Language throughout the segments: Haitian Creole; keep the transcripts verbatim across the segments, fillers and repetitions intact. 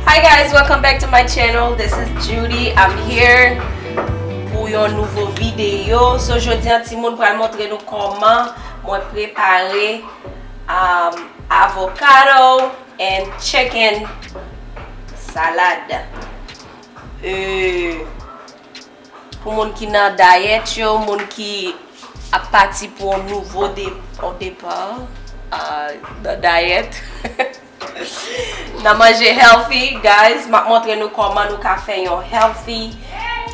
Hi guys, welcome back to my channel. This is Judy. I'm here pou yon nouvo videyo. So, jodi a, timoun pral montre nou kòman mwen prepare, um, avocado and chicken salad. Euh, pou moun ki nan dayèt yo, moun ki ap pati pou yon nouvo de-, yon depa, ah, nan dayèt. Nan manje healthy, guys, m ap montre nou kòman nou ka fè yon healthy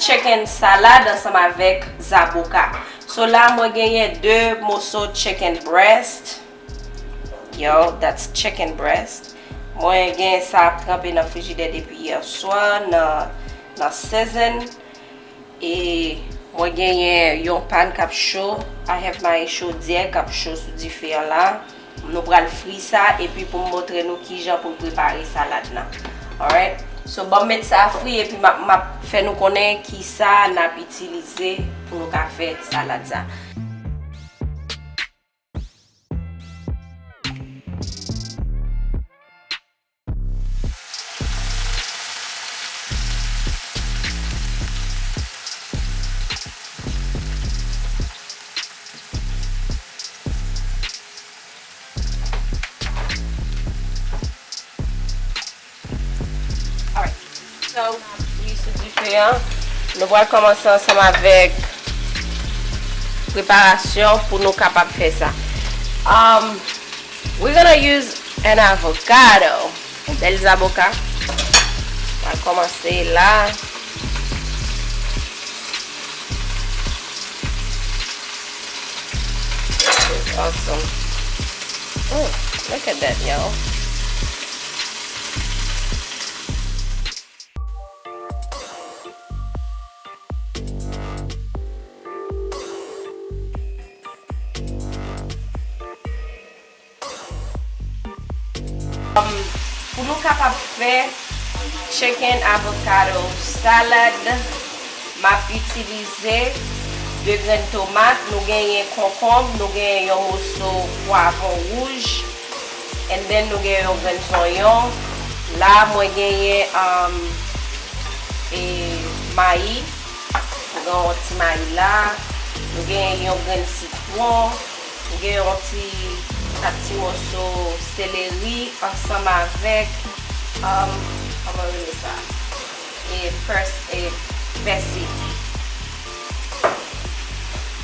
chicken salad ansanm avèk zaboka. So la, mwen genyen de moso chicken breast. Yo, that's chicken breast. Mwen gen sa ap tranpe nan frijidè depi yè swa, nan, nan season. E mwen genyen yon pàn k ap cho. I have my chodyè k ap cho sou dife an la. Nou pral fri sa, epi pou m montre nou kijan pou n prepare salad nan. Alright? So, ban m met sa fri, epi m ap, m ap fè nou konnen kisa n ap itilize pou nou ka fè salad sa. Alright. So, li sou dife an. Nou pral kòmanse ansanm avèk preparasyon pou nou kapab fè sa. Um, we're gonna use an avocado. Yon bèl zaboka. Pral kòmanse la. This is awesome. Oh, look at that, y'all. Um, pou nou kapab fè chicken avocado salad, m ap itilize de grenn tomat, nou genyen konkonb, nou genyen yon moso pwavwon wouj, and then nou genyen yon grenn zonyon. La, mwen genyen, um, e, mayi, mwen gen yon ti mayi la, nou genyen yon grenn sitwon, nou gen yon ti, kat ti moso seleri ansanm avèk, um, kòman yo rele sa? E pès-, e pèsi.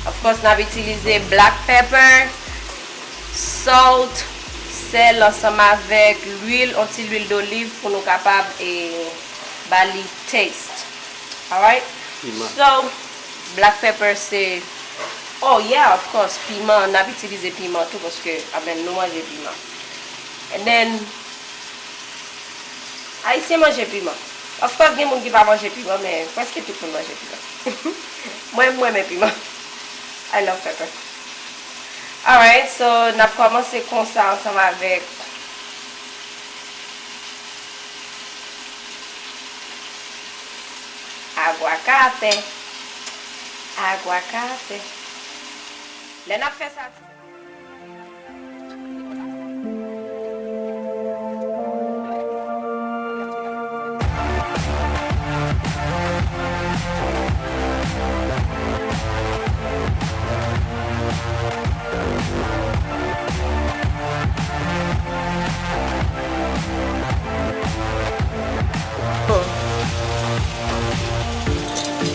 Of course, n ap itilize black pepper, salt, sèl ansanm avèk lwil, yon ti lwil doliv pou nou kapab, e, ba li taste. Alright? Piman. So, black pepper se, oh yeah, of course, piman, n ap itilize piman tou paske, amen, nou manje piman. And then, Ayisyen manje piman. Of course, gen moun ki pa manje piman, men prèske tout moun manje piman. Mwen, mwen renmen piman. I love pepper. Alright, so, n ap kòmanse konsa ansanm avèk Aguacate. Aguacate. Lè n ap fè sa,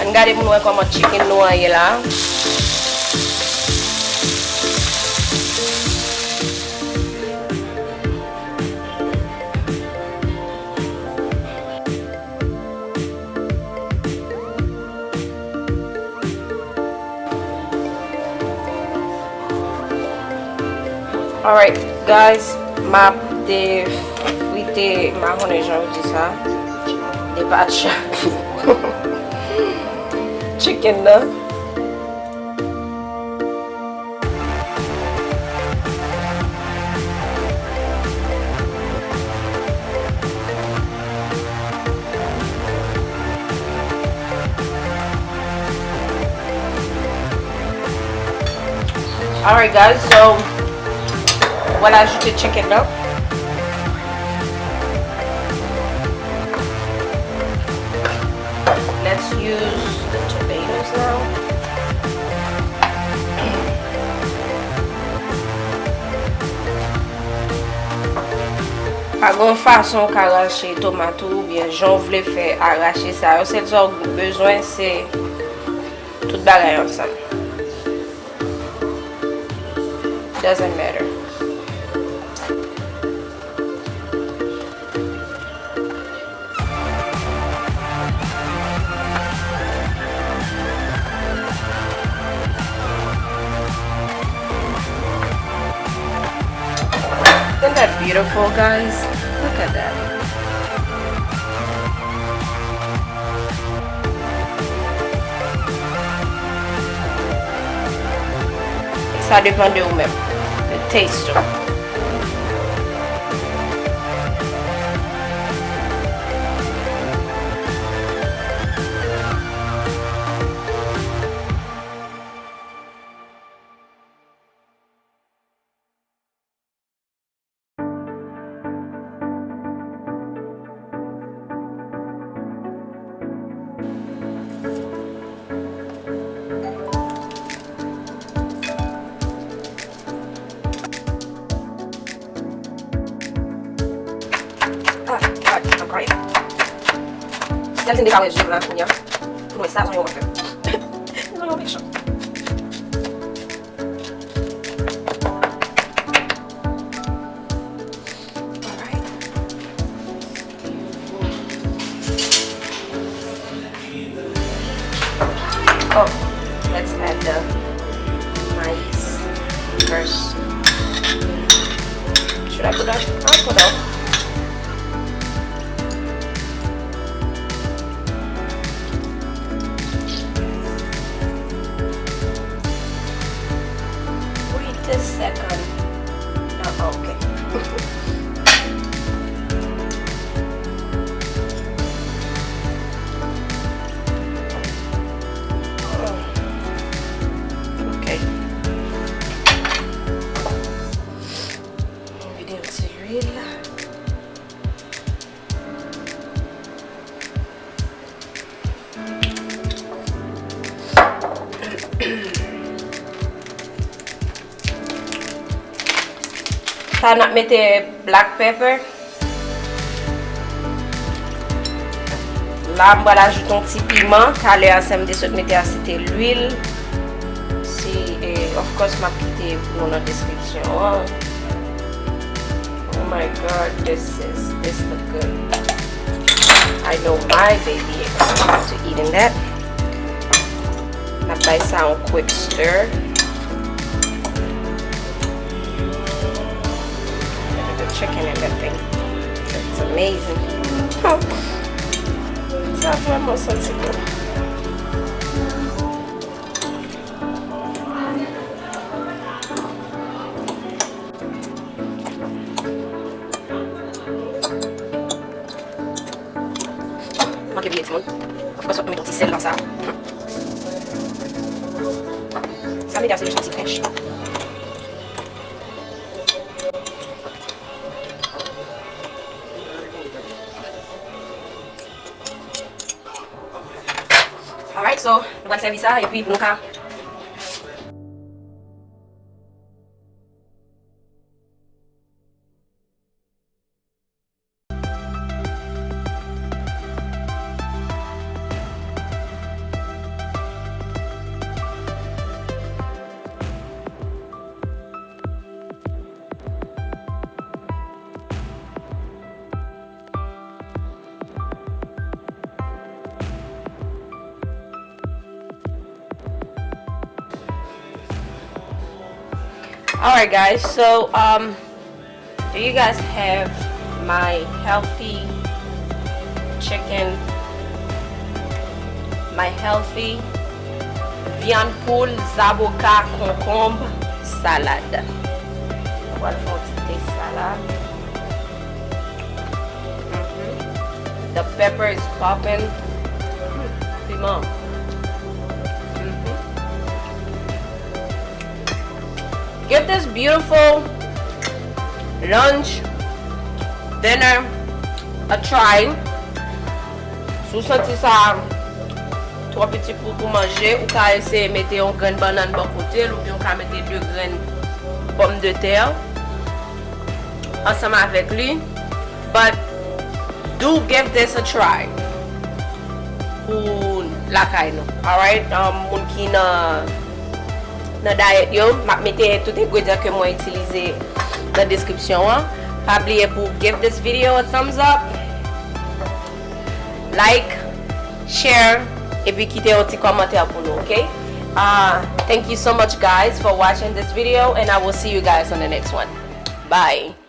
Ann gade pou n wè kòman chicken nou an ye la. Alright, guys, m ap defrite, m pa konnen jan yo di sa, depatcha chicken nan. Alright guys, so, mwen ajoute chicken nan. Use the tomatoes now. Pa gen yon fason w ka rache tomat ou oubyen jan w vle fè a rache sa yo. Sèl sa w bezwen se tout bagay ansanm. Doesn't matter. Isn't that beautiful, guys? Look at that. Sa depann de ou menm. Le taste ou. Ah, God, I'm crying. Sèl si m te ka wè je m la kounye a, pou m wè sa jan yo ap fè. Jan yo mechan. Alright. Oh, let's add the mais first. Should I put that? I'll put that. Wait a second. Ah, ok. Ok. Vide yon ti lwil. Sa n ap mete black pepper. La, m pral ajoute yon ti piman. Talè a, sa m te sot mete a, se te lwil. Si, eh, of course, m ap kite pou nou nan deskripsyon an. Oh my God, this is, this look good. I know my baby is going to eat in that. N ap bay sa yon quick stir. Look at the chicken and that thing. It's amazing. Sa vrèman santi bon. Manke bliye timoun. Of course, fòk nou met yon ti sèl nan sa. Sa m mete a se jis yon ti pèch. Alright, so, nou pral sèvi sa, epi pou nou ka. Alright, guys, so, um, do you guys have my healthy chicken, my healthy vyann poul, zaboka, konkonb, salad? Mwen pral fè yon ti tès salad. Mhm. The pepper is popping. Mm, piman. Mhm. Give this beautiful lunch, dinner a try. Si w santi sa twò piti pou, pou manje, ou ka eseye mete yon grenn bannann bò kote l, oubyen ou ka mete de grenn pòmdetè ansanm avèk li. But do give this a try pou lakay nou. Alright? Um, moun ki nan nan dayèt yo, m ap mete tout engredyan ke mwen itilize nan deskripsyon an. Pa bliye pou give this video a thumbs up, like, share, epi kite yon ti kòmantè pou nou, ok? Uh, thank you so much, guys, for watching this video, and I will see you guys on the next one. Bye.